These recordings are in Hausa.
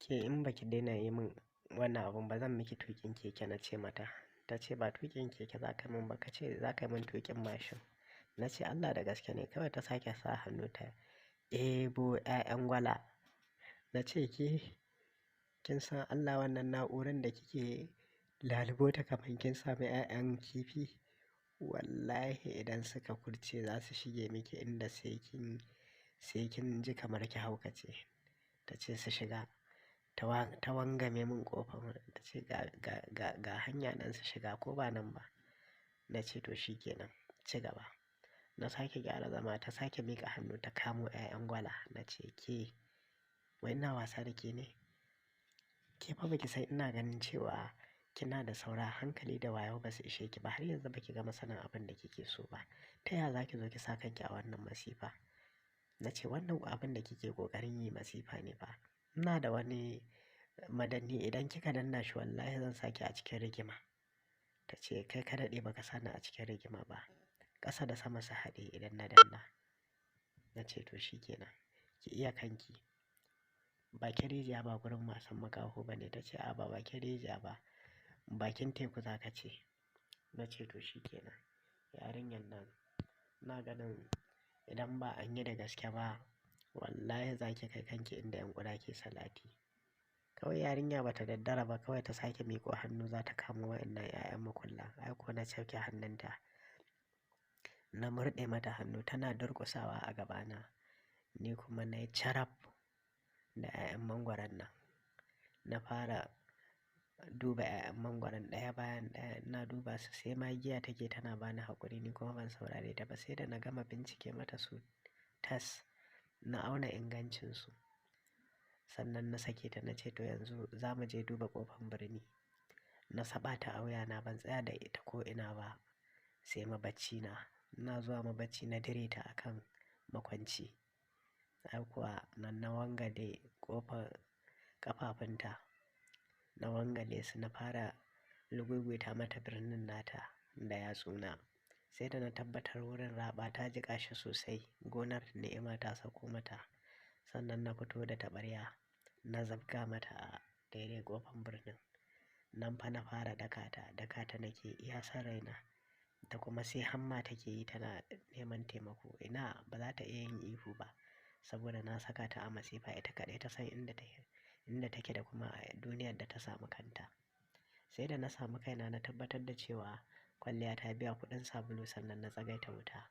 Ke in baki daina yi min wannan abun ba zan miki tuƙin keke, na ce mata. Ta ce ba tuƙin keke za ka min ba, ka ce za ka yi min tuƙin mashin. Na ce Allah da gaske ne. Kawai ta sake sa hannu ta ɗebo 'ya'yan gwala. Na ce ke kin san Allah wannan na'urar da kike lalubo ta kamar kin sami 'ya'yan kifi? Wallahi idan suka kurce za su shige miki inda sai kin ji kamar ki haukace. Ta ce su shiga. Ta wangame mun ƙofar. Ta ce ga, ga, ga, ga hanya nan su shiga ko ba nan ba. Na ce to shi ke nan, ci gaba. Na sake gyara zama, ta sake miƙa hannu ta kamo 'ya'yan gwala. Na ce ke wai ina wasa da ke ne? Ke fa baki san ina ganin cewa kina da saura hankali da wayo ba su ishe ki ba, har yanzu baki gama sanin abin da kike so ba. Ta yaya za ki zo ki sa kanki a wannan masifa? Na ce wannan abin da kike ƙoƙarin yi masifa ne fa. Ina da wani madanni, idan kika danna shi wallahi zan saki a cikin rigima. Ta ce kai ka daɗe ba ka sani a cikin rigima ba. Ƙasa da sama su haɗe idan na danna. Na ce to shi ke nan. Ki iya kanki. Bakin rijiya ba gurin wasan makaho ba ne. Ta ce a ba bakin rijiya ba, bakin teku za ka ce. Na ce to shi ke nan. Yarinyar nan ina ganin idan ba an yi da gaske ba wallahi za ki kai kanki inda 'yan ƙuda ke salati. Kawai yarinya ba ta daddara ba, kawai ta sake miƙo hannu za ta kamo wa'innan 'ya'yan makullan. Ai ko na cafke hannunta. Na murɗe mata hannu tana durƙusawa a gabana. Ni kuma na yi carab da 'ya'yan mangwaron nan. Na fara duba 'ya'yan mangwaron ɗaya bayan ɗaya. Ina duba su sai magiya take tana bani haƙuri, ni kuma ban saurare ta ba sai da na gama bincike mata su tas, na auna ingancinsu. Sannan na sake ta, na ce to yanzu za mu je duba ƙofar birni. Na saɓa ta a wuyana, ban tsaya da ita ko ina ba sai mabaccina. Ina zuwa mabacci na dire ta a kan makwanci. Ai kuwa nan na wangale ƙofar ƙafafunta. Na wangale su, na fara luguguita mata birnin nata da yatsuna. Sai da na tabbatar wurin raɓa ta jiƙa shi sosai, gonar ni'ima ta sauko mata. Sannan na fito da taɓarya na zabga mata a daidai ƙofar birnin. Nan fa na fara daka ta, daka ta nake iya san raina. Ta kuma sai hamma take yi tana neman taimako. Ina ba za ta iya yin ihu ba saboda na saka ta a masifa, ita kaɗai ta san inda take da kuma duniyar da ta samu kanta. Sai da na samu kaina na tabbatar da cewa kwalliya ta biya kuɗin sabulu, sannan na tsagaita wuta.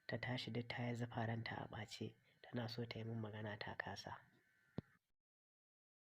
Ta tashi duk ta yi zufa, ranta a ɓace, tana so ta yi min magana ta kasa.